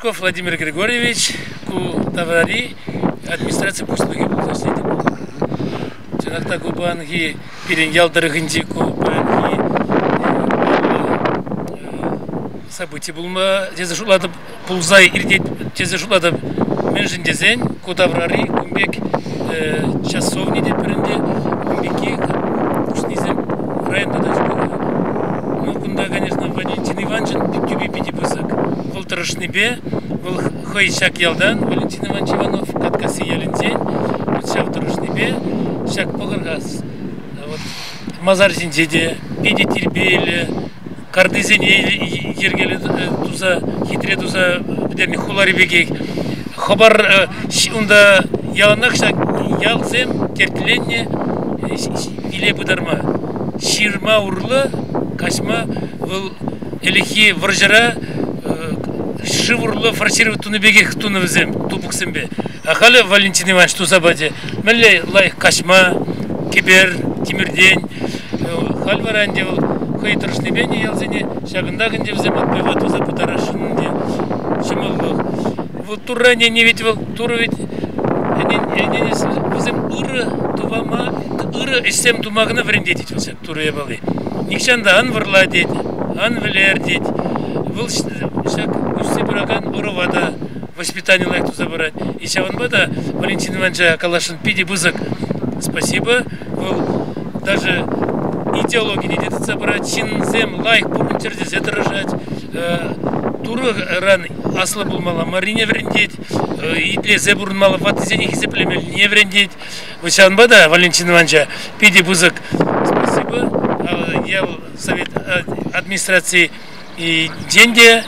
Горшков Владимир Григорьевич ку таврари администраци пуҫлӑхӗ пулса ӗҫлетӗп. Чӑнах та ку паянхи пирӗн ял тӑрӑхӗнчи ку паянхи событи пулма тесе шутлатӑп, пулса иртет тесе шутлатӑп. Мӗншӗн тесен ку таврари кун пек часовни тетпӗр ӗнтӗ, кун пекки пуҫнисем районта та ҫук. Ну, кунта, конечно, Валентин Ивановичӑн тӳпи питӗ пысӑк. Вӑл тӑрӑшнипе, вӑл хӑй ҫак ялтан, Валентин Иванович Иванов, Каткасси ялӗнчен, вот ҫав тӑрӑшнипе ҫак пӑхӑр-ха, вот масар ҫинче те питӗ тирпейлӗ, картисене йӗркеллӗ туса, хитре туса пӗтернӗ хулари пекех. Хӑпар унта яланах ҫак ялсем тертленнӗ виле пытарма. Ҫырма урлӑ каҫма вӑл ӗлӗкхи вӑрҫӑра шыв урлӑ форсировать тунӑ пекех тунӑ вӗсем тупӑксемпе. А халӗ Валентин Иванович туса пачӗ. Мӗнле лайӑх каҫма, кӗпер тимӗртен. Халь вара ӗнтӗ вӑл хӑй тӑрӑшнипе ӗнтӗ ялсене ҫакӑнтах ӗнтӗ вӗсем отпева туса пытарасшӑн ӗнтӗ ҫӑмӑллӑх. Вӑл Турра ӗненни ведь вӑл Турӑ ведь ӗненес вӗсем ырӑ тӑвама, ырӑ ӗҫсем тума кӑна вӗрентет вӑл ҫак Турӑ япали. Нихҫан та ан вӑрла тет, ан вӗлер тет. Вӑл ҫак ӳссе пыракан ӑрӑва та воспитани лайӑх туса пырать. И ҫавӑнпа та Валентин Ивановича каласшӑн питӗ пысӑк спасибо. Вӑл даже идеологине те тытса пырать, ҫынсем лайӑх пурӑнччӑр тесе тӑрӑшать. Турӑран аслӑ пулмалла маррине вӗрентет, итлесе пурӑнмалла, ваттисене хисеплемеллине вӗрентет. Вот ҫавӑнпа та Валентин Ивановича питӗ пысӑк спасибо. Ял совет администраци Тен те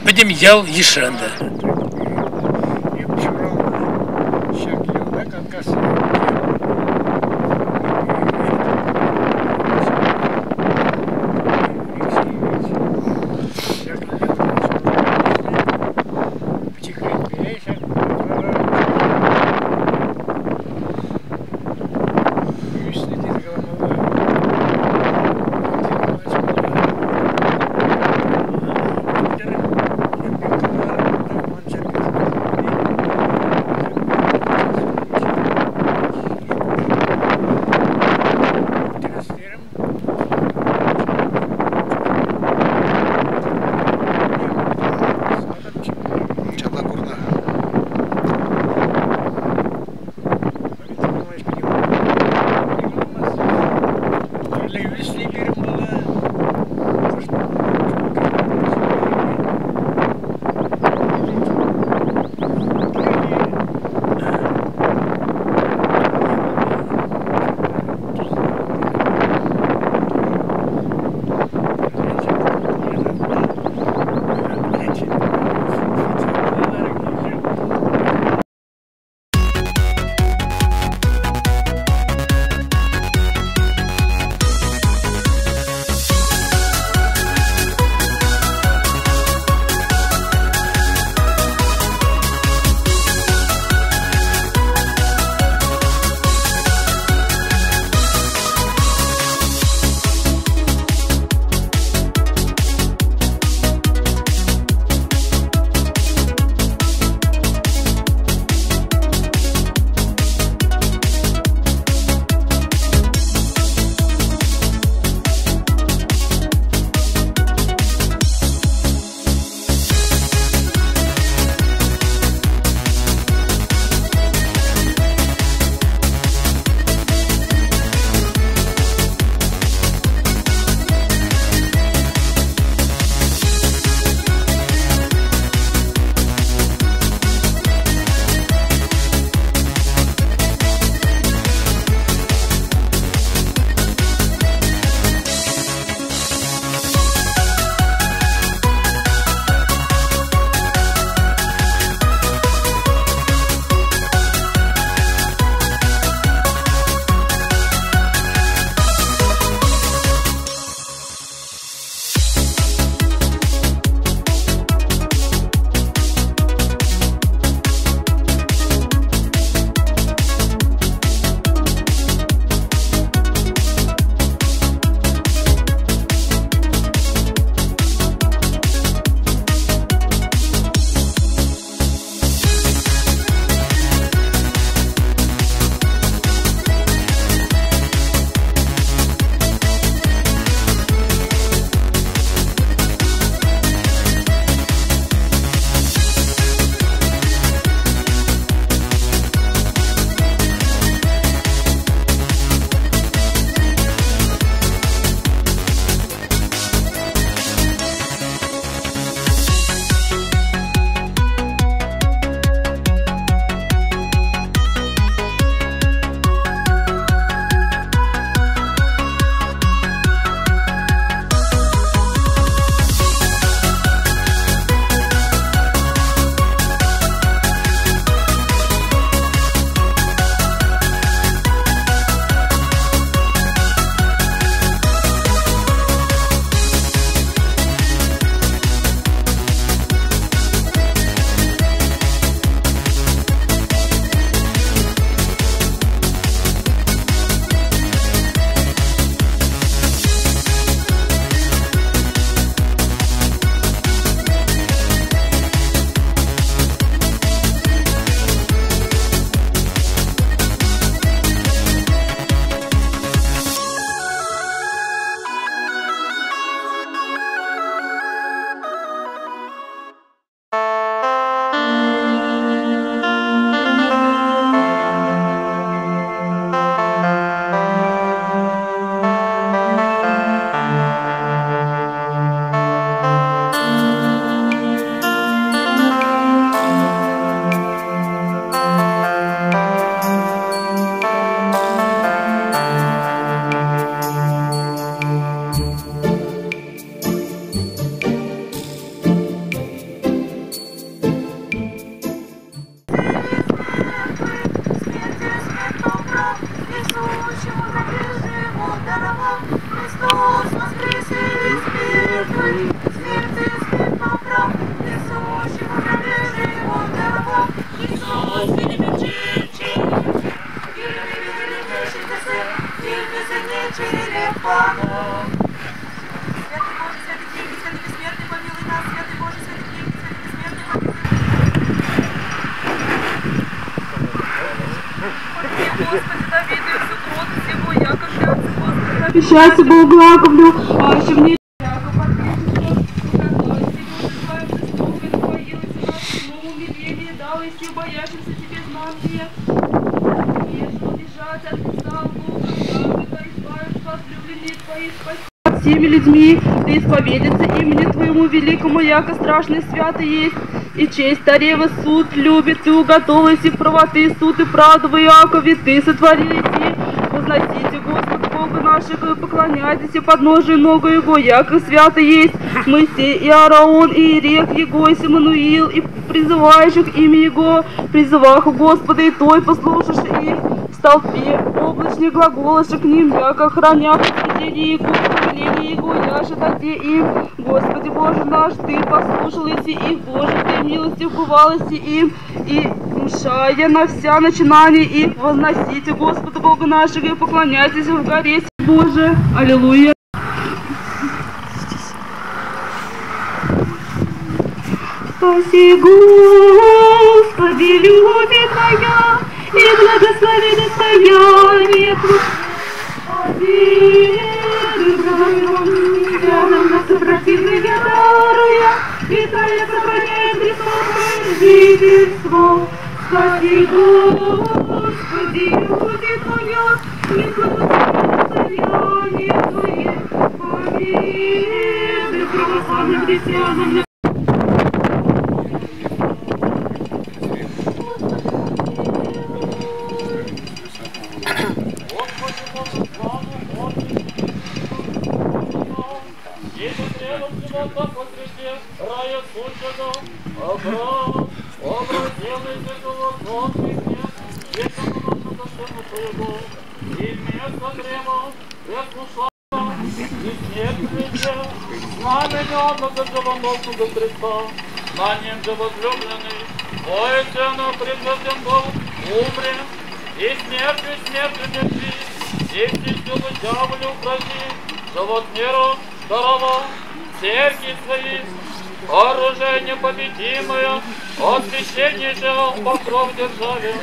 пӗтӗм ял йышран та. Эп ҫуралнӑ ҫак ялта Кавказ Пӗчӗкренпе ҫак ӳснӗ тесе каламалла. панӑ. Святый Боже, святый крепкий, святый бессмертный, помилуй нас. Святый Боже, святый крепкий, святый бессмертный, помилуй нас. Обещайся Богу Яковлю, а еще мне всеми людьми, да исповедится имени Твоему великому, яко страшный святый есть, и честь Тарева суд любит, ты уготовился правоты суд и правду в Иакове, ты сотворил идти, возносите Господа Бога нашего и поклоняйтесь и подножию ногу Его, яко свято есть Моисей и Араон, и Иерех, Его, и Симануил, и призывающих имя Его, призывах у Господа, и той, послушавши их, в столпе облачных глаголошек к ним, яко храня поведение Его, повеление Его, яже даде им. Господи Боже наш, Ты послушал еси их, Боже, Ты милостив бывал еси им, и мшая на вся начинания их, возносите Господу Богу нашего и поклоняйтесь в горе Боже. Аллилуйя. Спаси, Господи, люди Твоя, и благослови достояние Твое. Нам на сопротивные даруя, и Твоя сохраняет Христос жительство. Спаси, Господи, люди Твоя, и благослови достояние Твое. Победы православным христианам. На нем же возлюбленный, воистину предводен был, умре, и смертью смертью держи, и все силы дьяволю упраздни, живот миру даровал, церкви свои, оружие непобедимое, освящение же покров державе,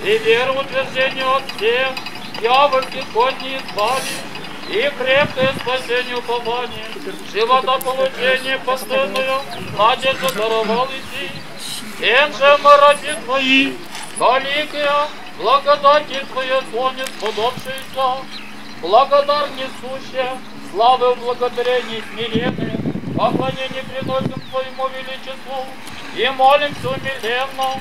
и веру утверждение от всех дьявольских козней избави, и крепкое спасение упование, живота получение постоянную, надежду даровал иси. Тем же мы раби Твои, великая благодати Твоя сонет сподобшаяся, благодар несущая, славы в благодарении смиренные, поклонение приносим Твоему величеству и молимся умиленно,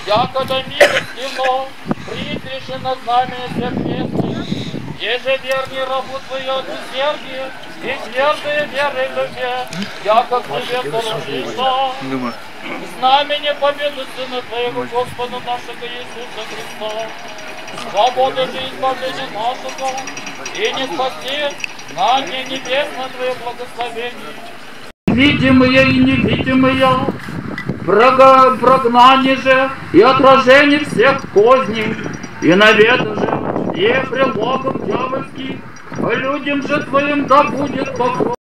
якода милостивно призриши на знамя сердечное, еже верни рабу Твою от усердия и твердые веры в любви, яко к Тебе положишься. Знамение победы Сына Твоего Господа нашего Иисуса Христа, свободы же избавления нашего, и не спаси на дне небесное Твое благословение. Видимые и невидимые, прогнание же и отражение всех козней, и наветы же, и предлогов дьявольских, людям же Твоим да будет покров.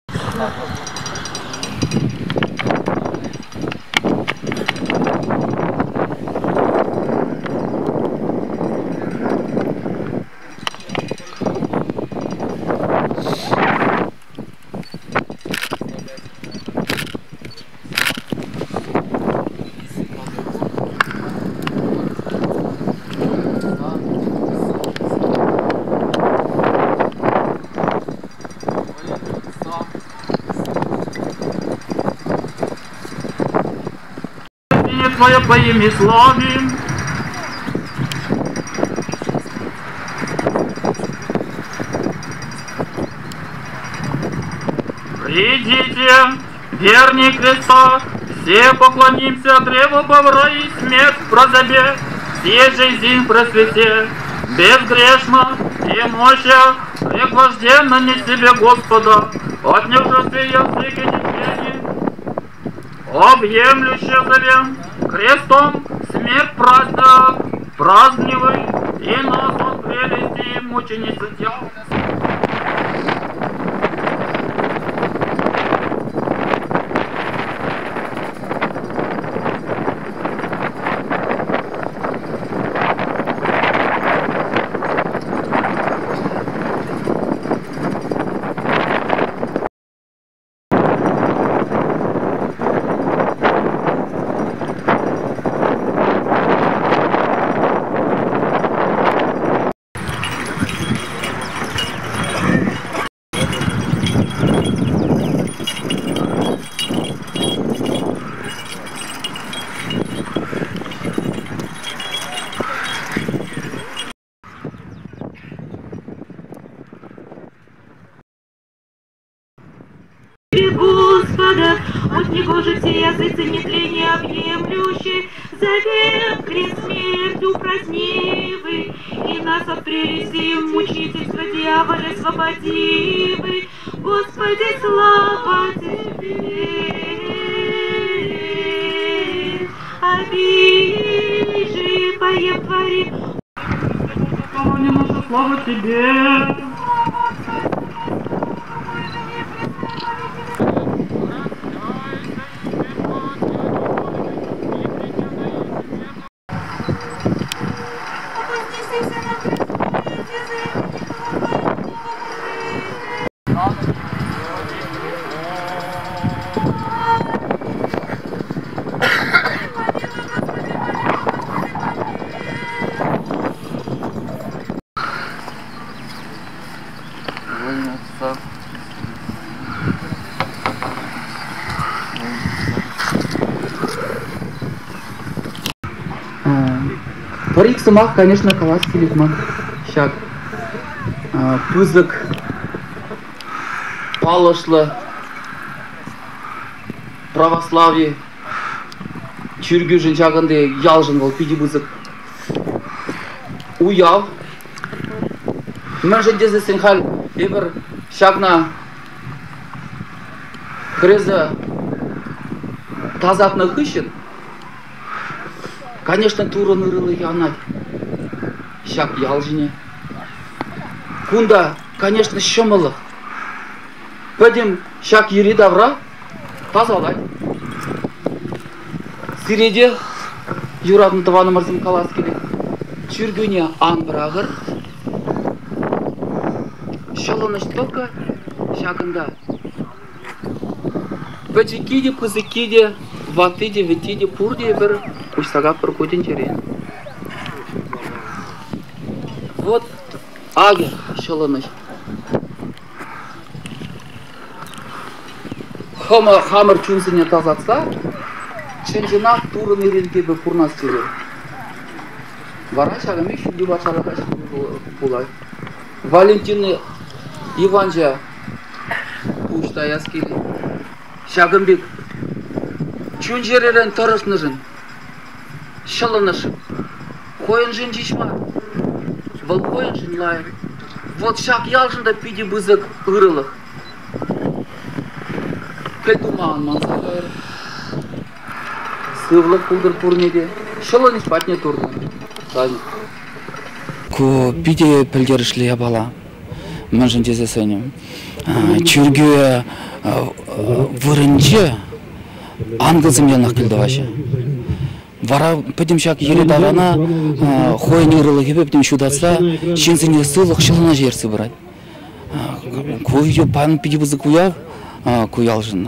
Твое по имя славим. Придите, верни Христа, все поклонимся древу бобра и смерть прозобе, все жизнь просвете, безгрешно и моща, прегвожденно не себе Господа, от неужасы языки ничени, объемлюще зовем, крестом смерть празднивай, и нас от прелести мученицы дьявола. Господа, от Него же все языцы нетления объемлющие, завет крест смерть упразднивы, и нас от прелести мучительства дьявола освободивы. Господи, слава Тебе! Обижи, поем твори. Наша слава Тебе! Пӗр-ик сӑмах, конечно, калас килет ман ҫак пысӑк палӑшлӑ православи чиркӳшӗн ҫакӑнти ялшӑн вӑл питӗ пысӑк уяв. Мӗншӗн тесессӗн халь эпир ҫакна хӗресе тасатнӑ хыҫҫӑн, конечно, Турӑн ырӑлӑхӗ анать ҫак ял ҫине. Кунта, конечно, ҫӑмӑллӑх. Пӗтӗм ҫак йӗри-тавра тасалать. Сире те, юратнӑ тӑванӑмӑрсем, калас килет, чиркӳне ан пӑрахӑр. Ҫӑлӑнӑҫ тӑкӑ ҫакӑнта. Пӗчӗкки те, пысӑкки те, ватти те, вӗтти те пурте пӗр куҫса капӑр ку тӗнчере. Вот акӑ ҫӑлӑнӑҫ. Хамӑр чунсене тасатса чӑн-чӑнах Турӑн ирӗлкипе пурӑнас тетӗр. Вара ҫакӑн пек ҫӳлти патшалӑха пулать. Валентина Иванча пуҫ таяс килет. Ҫакӑн пек чун-чӗререн тӑрӑшнӑшӑн, ҫӑлӑнӑшӑн, хӑйӗншӗн ҫеҫ мар, вӑл хӑйӗншӗн лайӑх. Вот ҫак ялшӑн та питӗ пысӑк ырӑлӑх. Кӗл тума ан манса кайӑр. Сывлӑх пултӑр пурне те. Ҫӑлӑнӑҫ патне туртӑн. Ку питӗ пӗлтерӗшлӗ япала. Мӗншӗн тесессӗн чиркӳ вырӑнче ангелсем янах кӗлтӑваҫҫӗ. Вара пӗтӗм ҫак йӗри-таврана хӑйӗн ырӑлӑхӗпе пӗтӗм ҫутатса ҫынсене сывлӑх ҫӑлӑнӑҫ ертсе пырать. Ку паян питӗ пысӑк уяв ку ялшӑн.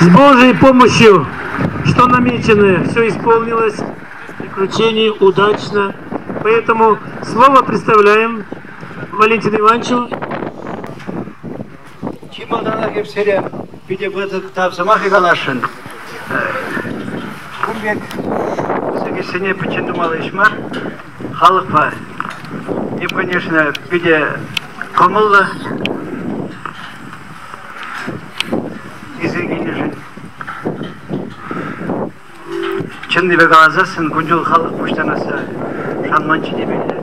С Божьей помощью, что намечено, все исполнилось, приключений удачно. Поэтому слово представляем Валентину Ивановичу. Чи малтанах эп сире питӗ пысӑк тав сӑмахӗ каласшӑн. Кун пек пысӑк ӗҫсене пӗччен тумалли ӗҫ мар, халӑхпа. Эп, конечно, питӗ кӑмӑллӑ илсе килнӗшӗн. Чӑннипе каласассӑн, кун чул халӑх пуҫтарӑнасса шанманччӗ темелле.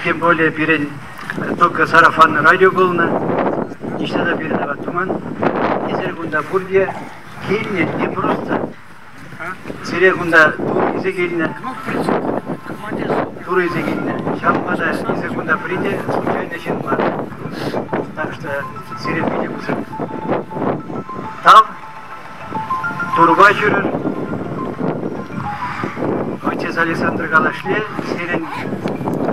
Тем более пирӗн только сарафанное радио пулнӑ, ниҫта та пирӗн апат туман. Эсир кунта пурте килнӗ не просто. Сире кунта тур илсе килнӗ. Тур илсе килнӗ. Ҫавӑнпа та эсир кунта пӗри те случайно ҫын мар. Так что сире питӗ пысӑк тав. Турпа ҫӳрӗр. Отец Александр калашле, сирӗн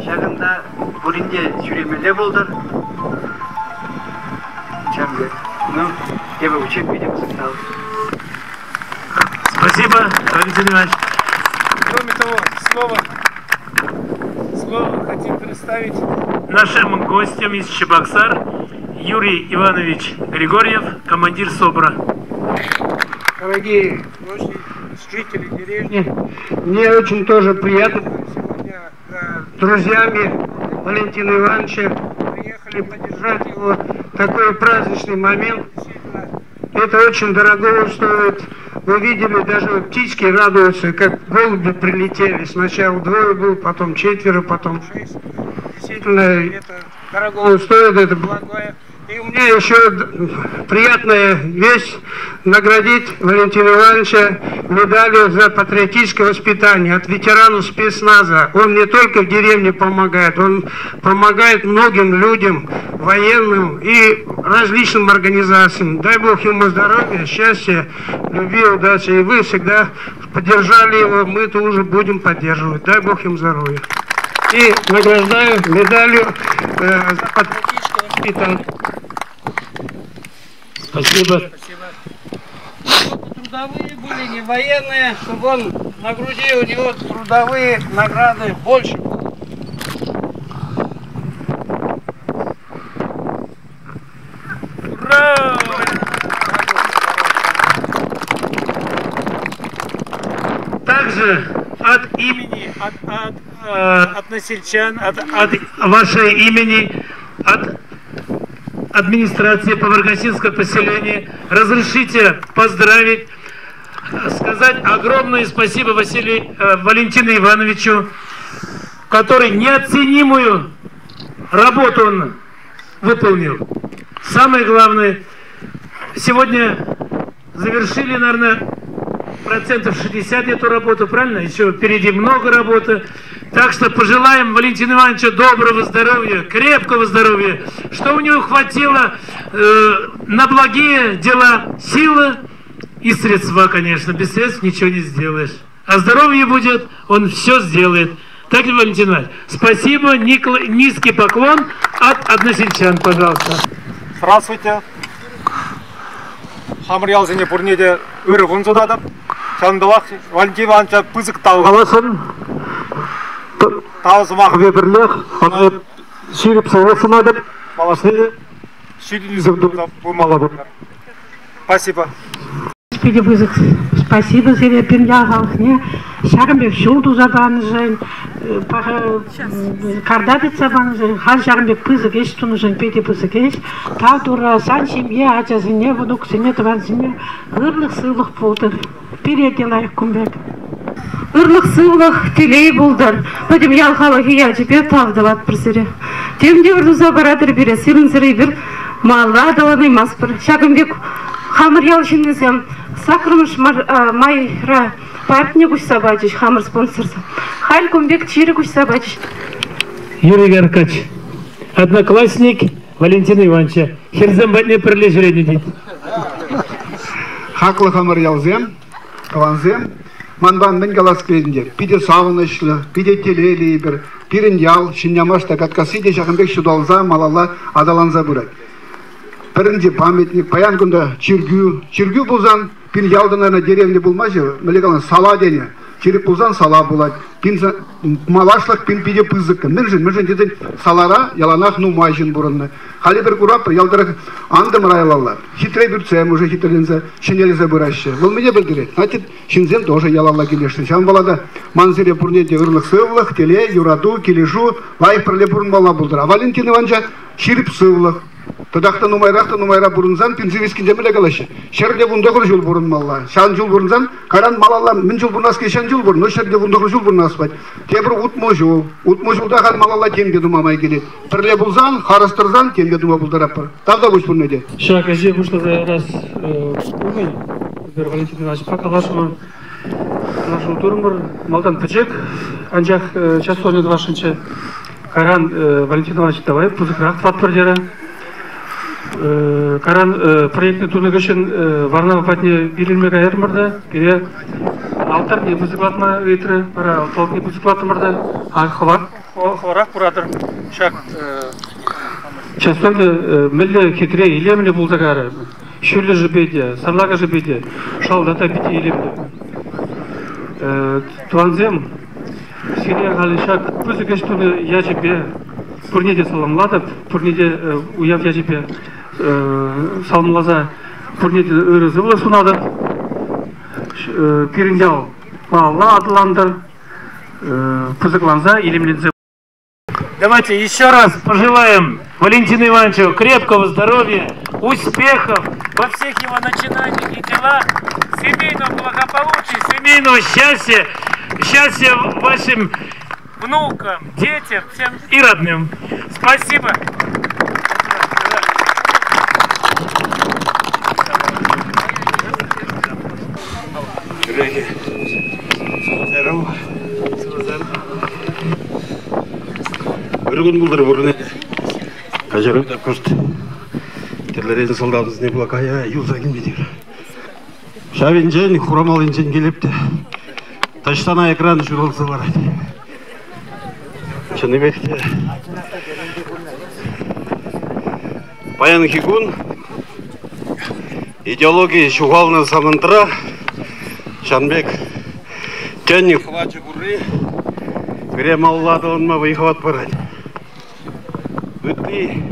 ҫакӑнта пурин те ҫӳремелле пултӑр. Ҫавӑн пек. Ну, эпӗ учеб питӗ пысӑк тав. Спасибо, Валентин Иванович. Кроме того, слово, слово хотим представить нашим гостям из Чебоксар Юрий Иванович Григорьев, командир СОБРа. Дорогие гости, жители деревни, мне очень тоже приятно сегодня с друзьями Валентина Ивановича приехали поддержать его такой праздничный момент. Это очень дорого стоит. Вы видели, даже птички радуются, как голуби прилетели. Сначала двое было, потом четверо, потом шесть. Действительно, это дорого стоит, это благое. И у меня еще приятная вещь наградить Валентина Ивановича медалью за патриотическое воспитание от ветеранов спецназа. Он не только в деревне помогает, он помогает многим людям, военным и различным организациям. Дай Бог ему здоровья, счастья, любви, удачи. И вы всегда поддержали его, мы тоже будем поддерживать. Дай Бог им здоровья. И награждаю медалью за патриотическое воспитание. Спасибо. Трудовые были, не военные, чтобы он на груди у него трудовые награды больше было. Ура! Также от имени, от, от, э, односельчан, от, от вашего имени, от администрации Поваргасинского поселения разрешите поздравить, сказать огромное спасибо Василию Валентину Ивановичу, который неоценимую работу он выполнил. Самое главное, сегодня завершили, наверное, процентов 60 эту работу, правильно? Еще впереди много работы. Так что пожелаем Валентину Ивановичу доброго здоровья, крепкого здоровья, что у него хватило на благие дела силы и средства, конечно. Без средств ничего не сделаешь. А здоровье будет, он все сделает. Так ли, Валентин Иванович? Спасибо, низкий поклон от односельчан, пожалуйста. Здравствуйте. Хамӑр ялсене пурне те ырӑ кун сунатӑп. Ҫавӑнпалах Валентин Ивановича пысӑк тав. Каласшӑн. Тав сӑмахӗпе пӗрлех ӑна ҫирӗп сывлӑх сунатӑп. Малашне ҫитӗнӳсем туса пымалла пултӑр. Спасибо. Питӗ пысӑк спасибо сире, пирӗн ял халӑхне ҫакӑн пек ҫул туса панӑшӑн, карта тытса панӑшӑн, халь ҫакӑн пек пысӑк ӗҫ тунӑшӑн питӗ пысӑк ӗҫ. Тав Турра, сан ҫемье, ачасене, мӑнуксене, тӑвансене ырлӑх-сывлӑх пултӑр. Пире те лайӑх кун пек. Ырлӑх-сывлӑх, телей пултӑр. Пӗтӗм ял халӑхӗ ячӗпе тав тӑватпӑр сире. Тем те пӗр туса паратӑр пире, сирӗнсӗр эпир малалла аталанаймастпӑр. Ҫакӑн пек хамӑр ял ҫыннисем саккӑрмӗш майра паркне куҫса пачӗҫ хамӑр спонсорсем. Халь кун пек чирӗ куҫса пачӗҫ. Юрий Гаркач, одноклассник Валентина Ивановича. Хӗрсем патне пӗрле ҫӳренӗ тет. Хаклӑ хамӑр ялсем, тӑвансем, манпа мӗн калас килет ӗнтӗ, питӗ савӑнӑҫлӑ, питӗ телейлӗ эпир. Пирӗн ял, Ҫӗньямаш та Каткасси те ҫакӑн пек ҫуталса малалла аталанса пырать. Пӗринче памятник, паян кунта чиркӳ. Чиркӳ пулсан пин ялтан ана деревня пулмасть, мӗнле калан, сала тенӗ. Чирк пулсан сала пулать. Пин малашлӑх пин питӗ пысӑк. Мӗншӗн? Мӗншӗн тесен салара яланах нумай ҫын пурӑннӑ. Халӗ пӗр куратпӑр, ял тӑрӑх антӑмӑр аялалла. Хитре пӳртсем уже хитреленсе, ҫӗнелсе пыраҫҫӗ. Вӑл мӗне пӗлтерет? Значит, ҫынсем тоже ялалла килесшӗн. Ҫавӑнпала та ман сире пурне те ырлӑх-сывлӑх, телей, юрату, килӗшӳ, лайӑх пӗрле пурӑнмалла пултӑр. А Валентин Ивановича ҫирӗп сывлӑх. Татах та нумайрах та нумайра пурӑнсан пенси рискинче мӗнле калаҫҫӗ? Ҫӗрте 19 ҫул пурӑнмалла. Ҫавӑн ҫул пурӑнсан кайран малалла мӗн ҫул пурӑнас килет, ҫавӑн ҫул пурӑн. Ну, ҫӗрте 19 ҫул пурӑнас пулать. Тепӗр 60 ҫул. 60 ҫулта халь малалла тем те тума май килет. Пӗрле пулсан, харӑс тӑрсан тем те тума пултаратпӑр. Тавтапуҫ пурне те. Ҫак ӗҫе пуҫласа ярас умӗн эпир Валентин Ивановичпа калаҫрӑмӑр. Калаҫу турӑмӑр. Малтан пӗчӗк, анчах часовня тӑвасшӑнччӗ. Кайран Валентин Иванович давай пысӑкрах тӑватпӑр терӗ. Кайран проектне тунӑ хыҫҫӑн Варнава патне вирӗлме кайрӑмӑр та пире алтарьне пысӑклатма ыйтрӗ. Вара алтарьне пысӑклатрӑмӑр та хӑвӑрах куратӑр ҫак часовня мӗнле хитре, илемлӗ пулса кайрӗ. Ҫӳллӗшӗпе те, сарлакӑшӗпе те, шалта та питӗ илемлӗ. Тӑвансем, сире халӗ ҫак пысӑк ӗҫ тунӑ ячӗпе пурне те саламлатӑп, пурне те уяв ячӗпе саламласа пурне те ырӑ сывлӑх сунатӑп. Пирӗн ял малалла аталантӑр, пысӑкланса, илемленсе. Давайте еще раз пожелаем Валентину Ивановичу крепкого здоровья, успехов во всех его начинаниях и делах, семейного благополучия, семейного счастья, счастья вашим внукам, детям, всем и родным. Спасибо. Коллеги, здорово. Ырӑ кун пултӑр пурне. Каҫару та кӑшт тӗрлӗрен сӑлтавсене пула кая юлса килме тиврӗ. Ҫав енчен, Хурамал енчен килеп те таҫтан аякран ҫуралса ларать. Чӑннипех те паянхи кун идеологи ҫухалнӑ самантра ҫавӑн пек тӗн хӑвачӗ пурри пире малалла аталанма вӑй-хӑват парать. Ытти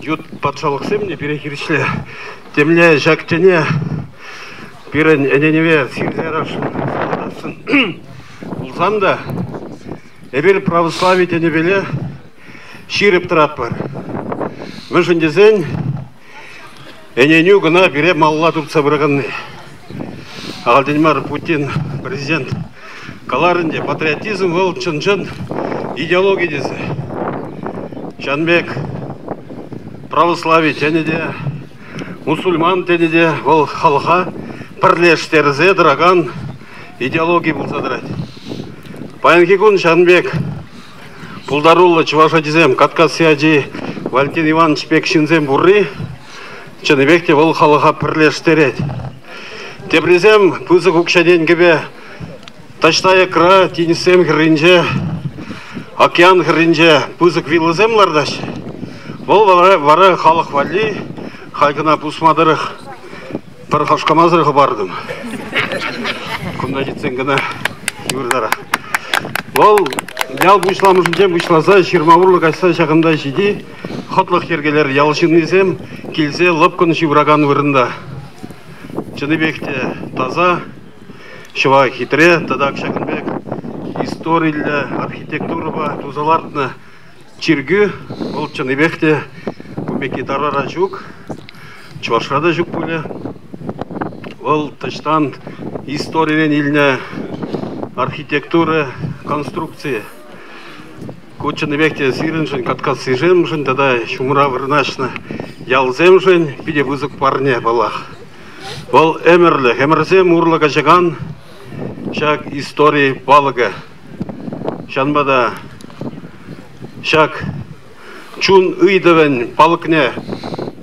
ют патшалӑхсем те пире хирӗҫле темле ҫак тӗне пирӗн ӗненӗве сирсе ярасшӑн пулсан та эпир православи тӗнӗпеле ҫирӗп тӑратпӑр. Мӗншӗн тесен ӗненӳ кӑна пире малалла туртса пыраканни. Ахальтен мар Путин президент калар ӗнтӗ, патриотизм вӑл чӑн-чӑн идеологи тесе. Ҫавӑн пек православи тӗнӗ те, мусульман тӗнӗ те вӑл халӑха пӗрлештерсе тӑракан идеологи пулса тӑрать. Паянхи кун ҫавӑн пек пултаруллӑ чӑваш ачисем, Каткасси ачи Валентин Иванович пек ҫынсем пурри чӑннипех те вӑл халӑха пӗрлештерет. Теприсем пысӑк укҫа-тенкӗпе таҫта аякра, тинӗссем хӗрринче, океан хӗрринче пысӑк виллӑсем лартаҫҫӗ. Вӑл вара халӑх валли халь кӑна пусма тӑрӑх пӗр хашкамасӑр хӑпартӑм. Кунта ҫитсен кӑна йывӑртарах. Вӑл ял пуҫламӑшӗнчен пуҫласа ҫырма урлӑ каҫса ҫакӑнта ҫити хӑтлӑх йӗркелер ял ҫыннисем килсе лӑпкӑн ҫывӑракан вырӑнта. Чӑннипех те таса, ҫӑва хитре тата ҫакӑн пек историллӗ архитектурӑпа туса лартнӑ чиркӳ вӑл чӑннипех те кун пекки таврара ҫук, Чӑвашра та ҫук пулӗ. Вӑл таҫтан историрен илнӗ архитектура конструкцийӗ. Ку чӑннипех те сирӗншӗн, Каткассисемшӗн тата ҫумра вырнаҫнӑ ялсемшӗн питӗ пысӑк парне, паллах. Вӑл ӗмӗрлӗх, ӗмӗрсем урлӑ каҫакан ҫак истори палӑкӗ. Ҫавӑнпа та ҫак чун ыйтӑвӗн палӑкне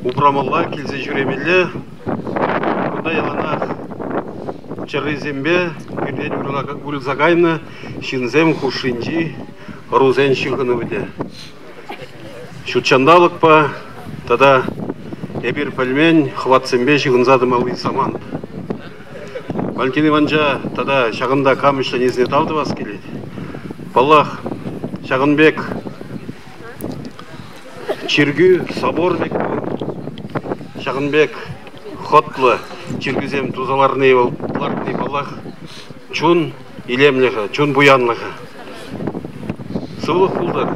упрамалла, килсе ҫӳремелле. Кунта яланах чӗррисемпе пиртен уйрӑлса кайнӑ ҫынсем хушшинчи ӑрусен ҫыхӑнӑвӗ те. Ҫутҫанталӑкпа тата Эпир пӗлмен хӑватсемпе ҫыхӑнса тӑмалли самант. Валентин Ивановича тата ҫакӑнта кам ӗҫленисене тав тӑвас килет. Паллах, ҫакӑн пек чиркӳ, собор пек ҫакӑн пек хӑтлӑ чиркӳсем туса ларни вӑл лартни, паллах, чун илемлӗхӗ, чун пуянлӑхӗ. Сывлӑх пултӑр,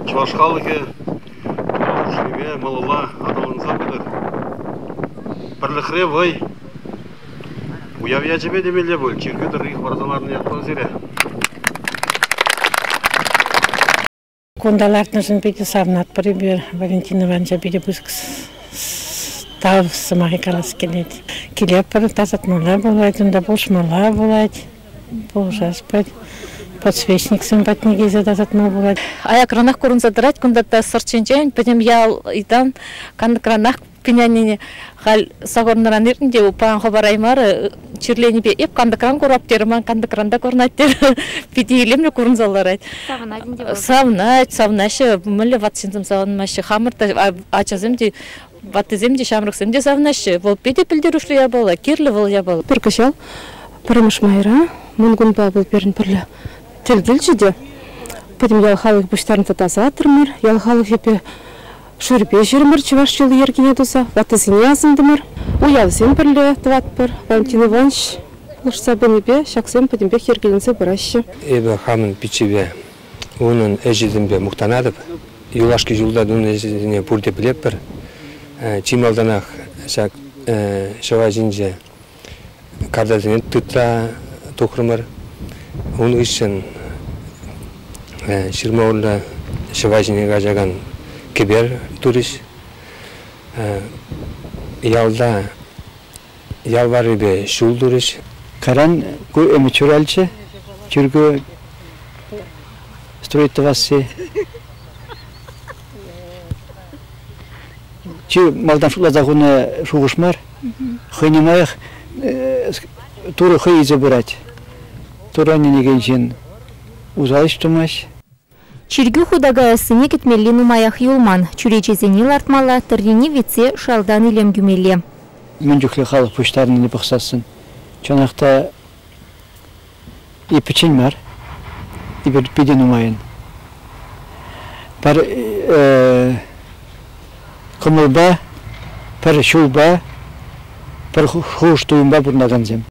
чӑваш халӑхӗ хушнипе малалла аталанса пытӑр. Пӗрлӗхре вӑй. Уяв ячӗпе темелле пуль, чиркӳ тӑрри хӑпарса ларнӑ ятпа сире. Кунта лартнӑшӑн питӗ савӑнатпӑр эпир. Валентин Ивановича питӗ пысӑк тав сӑмахӗ калас килет. Килетпӗр, тасатмалла пулать, унта пулӑшмалла пулать. Пулӑшас пулать. Подсвечниксем патне килсе тасатма пулать. Аякранах курӑнса тӑрать кунта та сӑрт ҫинчен пӗтӗм ял ыйтан кантӑкранах Пинянине халь сакӑрнӑран иртнӗ те паян хӑпараймарӗ. Чирленипе эп кантӑкран курап терӗ, ман кантӑкран та курӑнать терӗ. Питӗ илемлӗ курӑнса ларать. Савӑнать ӗнтӗ вӑл. Савӑнать, савӑнаҫҫӗ. Мӗнле ват ҫынсем савӑнмаҫҫӗ. Хамӑр та ачасем те, ваттисем те, ҫамрӑксем те савӑнаҫҫӗ. Вӑл питӗ пӗлтерӗшлӗ япала, кирлӗ вӑл япала. Пӗр кӑҫал пӗрремӗш майра Мӑнкунпа вӑл пирӗн пӗрле тӗл килчӗ те пӗтӗм ял халӑхӗ пуҫтарӑнса тасатрӑмӑр. Ял халӑхӗпе Шӳрпе ҫирӗмӗр чӑваш йӑли-йӗркине туса, ваттисене асӑнтӑмӑр. Уявсем пӗрле тӑватпӑр. Валентин Иванович пулӑшса пынипе ҫаксем пӗтӗмпех йӗркеленсе пыраҫҫӗ. Эпӗ хамӑн пиччепе унӑн ӗҫӗсемпе мухтанатӑп. Юлашки ҫулта тунӑ ӗҫӗсене пурте пӗлетпӗр. Чи малтанах ҫак ҫӑва ҫинче картасене тытса тухрӑмӑр. Ун хыҫҫӑн ҫырма урлӑ ҫӑва ҫине каҫакан кӗпер турӗҫ. Ялта ял варрипе ҫул турӗҫ. Кайран ку ӗмӗт ҫуралчӗ, чиркӳ строить тӑвасси. Чи малтан шутласа хунӑ шухӑш мар. Хӑйне маях Турӑ хӑй илсе пырать. Турра ӗненекен ҫын усал ӗҫ тумасть. Чиркӳ хута каяссине кӗтмелли нумаях юлман. Чӳречесене лартмалла, тӑррине витсе шалтан илем кӳмелле. Мӗн чухлӗ халӑх пуҫтарӑннине пӑхсассӑн, чӑнах та пӗччен мар, эпир питӗ нумайӑн. Пӗр кӑмӑлпа, пӗр ҫулпа, пӗр шухӑш-туйӑмпа пурӑнакансем.